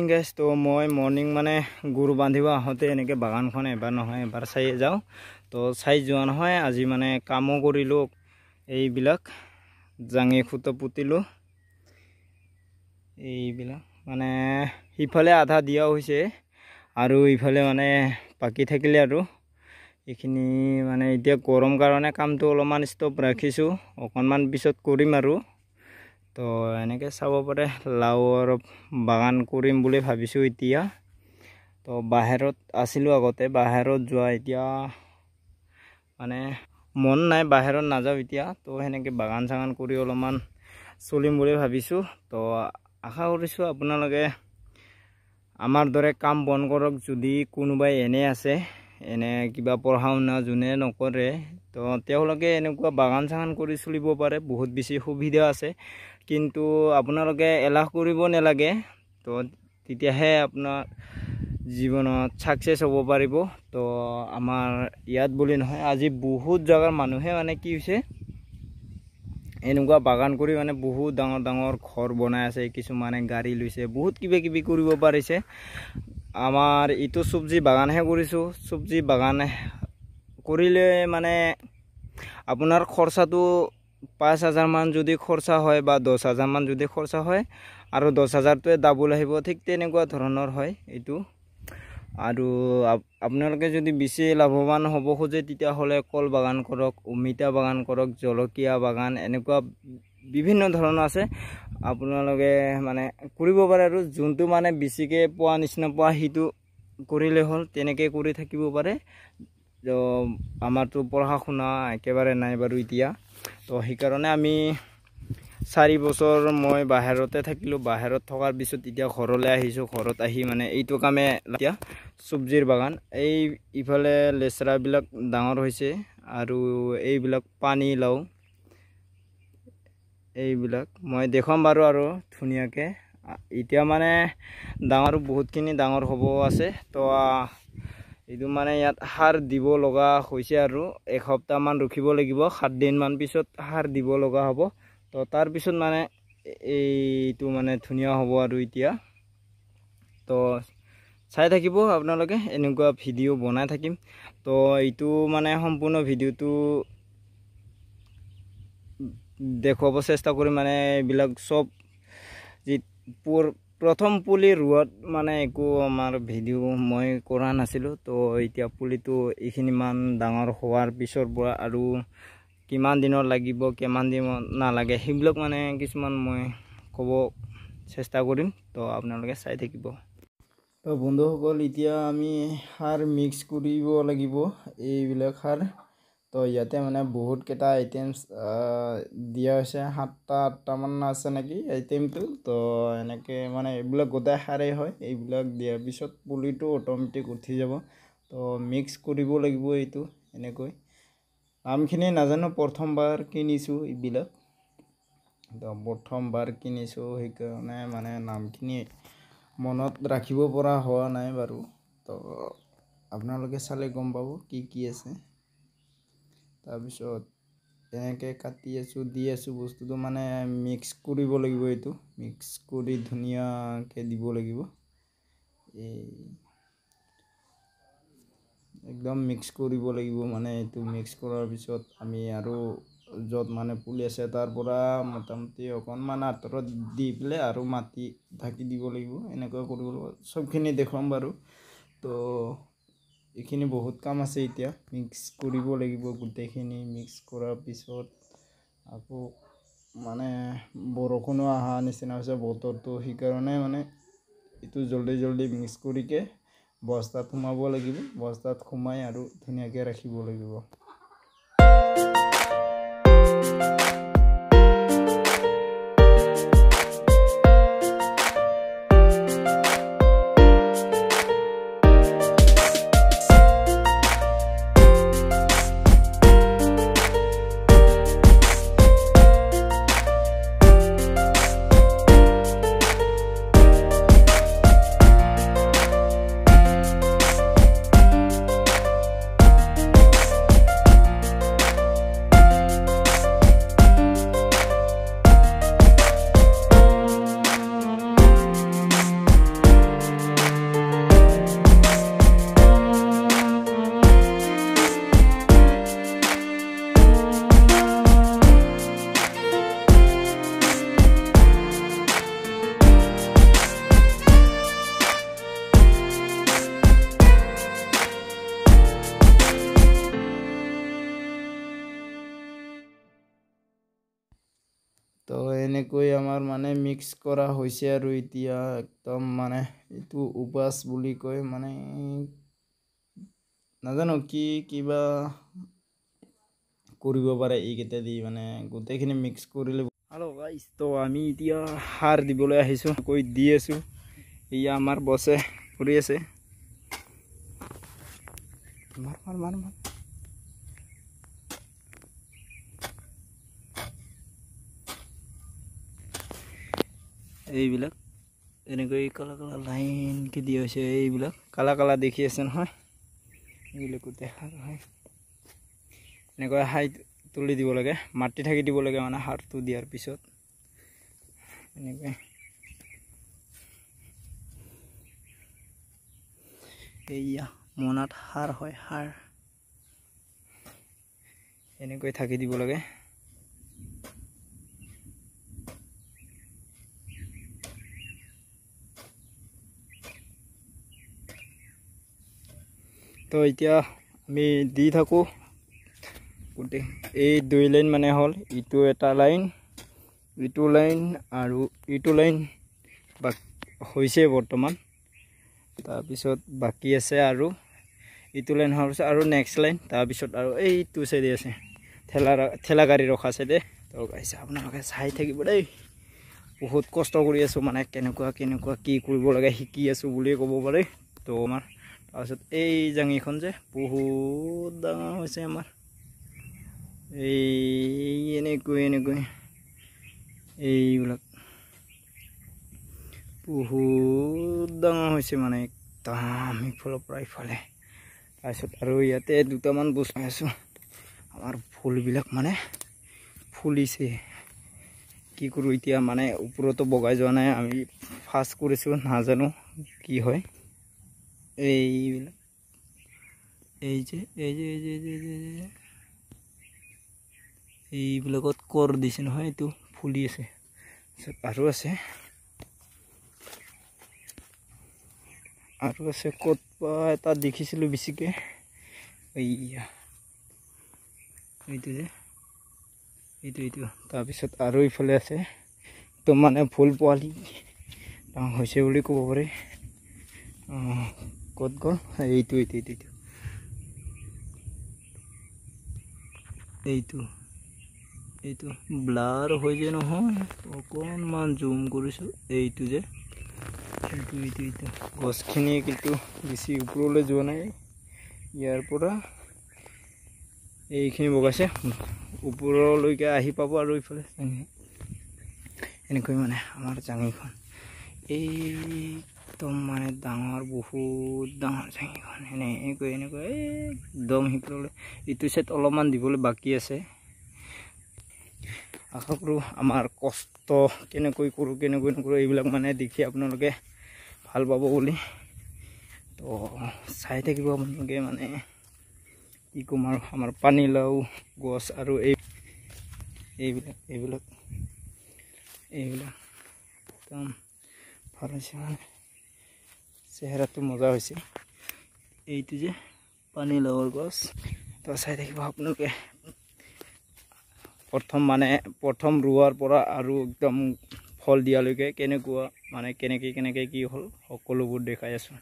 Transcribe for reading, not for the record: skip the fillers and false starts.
গাইছ, তো মই মৰ্ণিং মানে গৰু বান্ধিব আহোঁতে এনেকৈ বাগানখন এবাৰ নহয় এবাৰ চাই যাওঁ। তো চাই যোৱা নহয়, আজি মানে কামো কৰিলোঁ, এইবিলাক জাঙি খুঁটা পুতিলোঁ, এইবিলাক মানে সিফালে আধা দিয়া হৈছে আৰু ইফালে মানে বাকী থাকিলে আৰু এইখিনি মানে এতিয়া গৰম কাৰণে কামটো অলপমান ষ্টপ ৰাখিছোঁ, অকণমান পিছত কৰিম আৰু। তো এনেকৈ চাব পাৰে, লাওৰ বাগান কৰিম বুলি ভাবিছোঁ এতিয়া। তো বাহিৰত আছিলোঁ আগতে, বাহিৰত যোৱা এতিয়া মানে মন নাই, বাহিৰত নাযাওঁ এতিয়া। তো সেনেকৈ বাগান চাগান কৰি অলপমান চলিম বুলি ভাবিছোঁ। তো আশা কৰিছোঁ আপোনালোকে আমাৰ দৰে কাম বন কৰক। যদি কোনোবাই এনে আছে, এনে কিবা পঢ়া শুনা যোনে নকৰে, তো তেওঁলোকে এনেকুৱা বাগান চাগান কৰি চলিব পাৰে, বহুত বেছি সুবিধা আছে। কিন্তু আপোনালোকে এলাহ কৰিব নালাগে, তো তেতিয়াহে আপোনাৰ জীৱনত ছাকচেছ হ'ব পাৰিব। তো আমাৰ ইয়াত বুলি নহয়, আজি বহুত জেগাৰ মানুহে মানে কি হৈছে, এনেকুৱা বাগান কৰি মানে বহুত ডাঙৰ ডাঙৰ ঘৰ বনাই আছে, কিছুমানে গাড়ী লৈছে, বহুত কিবা কিবি কৰিব পাৰিছে। আমাৰ ইটো চব্জি বাগানহে কৰিছোঁ। চব্জি বাগান কৰিলে মানে আপোনাৰ খৰচাটো 5000মান যদি খৰচা হয় বা 10000মান যদি খৰচা হয়, আৰু 10000টোৱে ডাবল আহিব, ঠিক তেনেকুৱা ধৰণৰ হয় এইটো। আৰু আপোনালোকে যদি বেছি লাভৱান হ'ব খোজে, তেতিয়াহ'লে কল বাগান কৰক, অমিতা বাগান কৰক, জলকীয়া বাগান, এনেকুৱা বিভিন্ন ধৰণৰ আছে, আপোনালোকে মানে কৰিব পাৰে। আৰু যোনটো মানে বেছিকৈ পোৱা নিচিনা পোৱা সেইটো কৰিলে হ'ল, তেনেকৈ কৰি থাকিব পাৰে। তো আমাৰতো পঢ়া শুনা একেবাৰে নাই বাৰু এতিয়া, তো সেইকাৰণে আমি 4 বছৰ মই বাহিৰতে থাকিলোঁ। বাহিৰত থকাৰ পিছত এতিয়া ঘৰলৈ আহিছোঁ। ঘৰত আহি মানে এইটো কামে এতিয়া চব্জিৰ বাগান, এই ইফালে লেচেৰাবিলাক ডাঙৰ হৈছে আৰু এইবিলাক পানী লাও, এইবিলাক মই দেখুৱাম বাৰু আৰু ধুনীয়াকৈ। এতিয়া মানে ডাঙৰ, বহুতখিনি ডাঙৰ হ'ব আছে। তো এইটো মানে ইয়াত সাৰ দিব লগা হৈছে আৰু এসপ্তাহমান ৰখিব লাগিব, 7 দিনমান পিছত সাৰ দিব লগা হ'ব। তো তাৰপিছত মানে এইটো মানে ধুনীয়া হ'ব আৰু এতিয়া। তো চাই থাকিব আপোনালোকে, এনেকুৱা ভিডিঅ' বনাই থাকিম। তো এইটো মানে সম্পূৰ্ণ ভিডিঅ'টো দেখুৱাব চেষ্টা কৰিম। মানে এইবিলাক চব যি প্ৰথম পুলি ৰোৱাত মানে একো আমাৰ ভিডিঅ' মই কৰা নাছিলোঁ। তো এতিয়া পুলিটো এইখিনিমান ডাঙৰ হোৱাৰ পিছৰ পৰা আৰু কিমান দিনত লাগিব, কিমান দিনত নালাগে, সেইবিলাক মানে কিছুমান মই ক'ব চেষ্টা কৰিম। তো আপোনালোকে চাই থাকিব। তো বন্ধুসকল, এতিয়া আমি সাৰ মিক্স কৰিব লাগিব, এইবিলাক সাৰ। তো ইয়াতে মানে বহুতকেইটা আইটেমছ দিয়া হৈছে, 7টা 8টামান আছে নেকি আইটেমটো। তো এনেকৈ মানে এইবিলাক গোটেই সাৰেই হয়। এইবিলাক দিয়াৰ পিছত পুলিটো অট'মেটিক উঠি যাব। তো মিক্স কৰিব লাগিব এইটো এনেকৈ। নামখিনি নাজানো, প্ৰথমবাৰ কিনিছোঁ এইবিলাক। তো প্ৰথমবাৰ কিনিছোঁ, সেইকাৰণে মানে নামখিনি মনত ৰাখিব পৰা হোৱা নাই বাৰু। তো আপোনালোকে চালে গম পাব কি কি আছে। তাৰপিছত এনেকৈ কাটি আছোঁ, দি আছোঁ বস্তুটো মানে মিক্স কৰিব লাগিব। এইটো মিক্স কৰি ধুনীয়াকৈ দিব লাগিব, এই একদম মিক্স কৰিব লাগিব। মানে এইটো মিক্স কৰাৰ পিছত আমি আৰু য'ত মানে পুলি আছে তাৰ পৰা মোটামুটি অকণমান আঁতৰত দি পেলাই আৰু মাটি ঢাকি দিব লাগিব, এনেকুৱা কৰিব লাগিব। চবখিনি দেখুৱাম বাৰু। তো এইখিনি বহুত কাম আছে এতিয়া, মিক্স কৰিব লাগিব গোটেইখিনি। মিক্স কৰাৰ পিছত আকৌ মানে বৰষুণো অহা নিচিনা হৈছে বতৰটো, সেইকাৰণে মানে এইটো জল্দি জল্দি মিক্স কৰিকে বস্তাত সোমাব লাগিব। বস্তাত সোমাই আৰু ধুনীয়াকৈ ৰাখিব লাগিব। আমাৰ মানে মিক্স কৰা হৈছে আৰু এতিয়া একদম মানে এইটো উপাস বুলি কয়, মানে নাজানো কি কিবা কৰিব পাৰে এইকেইটা দি, মানে গোটেইখিনি মিক্স কৰিলে। হেল্ল' গাইজ, তো আমি এতিয়া সাৰ দিবলৈ আহিছোঁ, কৈ দি আছোঁ। এয়া আমাৰ বছে কৰি আছে। মাৰ মাৰ মাৰ মাৰ। এইবিলাক এনেকৈ কালা কালা লাইনকৈ দিয়া হৈছে। এইবিলাক কালা কালা দেখি আছে নহয়, এইবিলাক গোটেই সাৰ হয়। এনেকৈ হাই তুলি দিব লাগে, মাটি থাকি দিব লাগে মানে সাৰটো দিয়াৰ পিছত এনেকৈ। এইয়া মোনাত সাৰ হয়, সাৰ এনেকৈ থাকি দিব লাগে। তো এতিয়া আমি দি থাকোঁ গোটেই এই দুই লাইন মানে হ'ল, ইটো এটা লাইন, ইটো লাইন আৰু ইটো লাইন হৈছে বৰ্তমান। তাৰপিছত বাকী আছে আৰু ইটো লাইন হোৱাৰ পিছত আৰু নেক্সট লাইন, তাৰপিছত আৰু এইটো চাইডে আছে ঠেলা গাড়ী ৰখা চাইডে। তো গাইছে আপোনালোকে চাই থাকিব দেই, বহুত কষ্ট কৰি আছোঁ, মানে কেনেকুৱা কেনেকুৱা কি কৰিব লাগে শিকি আছোঁ বুলিয়ে ক'ব পাৰি। তো আমাৰ তাৰপিছত এই জাঙিখন যে বহুত ডাঙৰ হৈছে আমাৰ, এই এনেকৈ এনেকৈ এইবিলাক বহুত ডাঙৰ হৈছে, মানে একদম ইফালৰ পৰা ইফালে। তাৰপিছত আৰু ইয়াতে দুটামান বস্তু আছোঁ, আমাৰ ফুলবিলাক মানে ফুলিছে। কি কৰোঁ এতিয়া, মানে ওপৰতো বগাই যোৱা নাই, আমি ফাৰ্ষ্ট কৰিছোঁ, নাজানো কি হয়। এইবিলাক এই যে এই যে এই যে এই যে এই যে এইবিলাকত কৰ দিছে নহয়, এইটো ফুলি আছে। আৰু আছে, আৰু আছে ক'ত বা এটা দেখিছিলোঁ বেছিকৈ, এইয়া এইটো যে এইটো এইটো। তাৰপিছত আৰু ইফালে আছে, একদম মানে ফুল পোৱালি ডাঙৰ হৈছে বুলি ক'ব পাৰি। ক'ত গ'ল এইটো এইটো এইটো এইটো এইটো এইটো ব্লাৰ হৈ যে নহয়, অকণমান জুম কৰিছোঁ। এইটো যে এইটো এইটো এইটো গছখিনি কিন্তু বেছি ওপৰলৈ যোৱা নাই, ইয়াৰ পৰা এইখিনি বগাইছে, ওপৰলৈকে আহি পাব। আৰু ইফালে এনেকৈ মানে আমাৰ জাঙিখন একদম মানে ডাঙৰ, বহুত ডাঙৰ জাঙিখন, এনেকৈ এনেকৈ একদম সিফাললৈ। ইটো চাইড অলপমান দিবলৈ বাকী আছে। আশা কৰোঁ আমাৰ কষ্ট কেনেকৈ কৰোঁ কেনেকৈ নকৰোঁ এইবিলাক মানে দেখি আপোনালোকে ভাল পাব বুলি। তো চাই থাকিব আপোনালোকে, মানে কি ক'ম আৰু আমাৰ পানীলাও গছ আৰু এই এইবিলাক এইবিলাক এইবিলাক একদম ভাল হৈছে, মানে চেহেৰাটো মজা হৈছে। এইটো যে পানীলাওৰ গছ, তো চাই থাকিব আপোনালোকে। প্ৰথম মানে প্ৰথম ৰোৱাৰ পৰা আৰু একদম ফল দিয়ালৈকে কেনেকুৱা মানে কেনেকৈ কেনেকৈ কি হ'ল সকলোবোৰ দেখাই আছোঁ।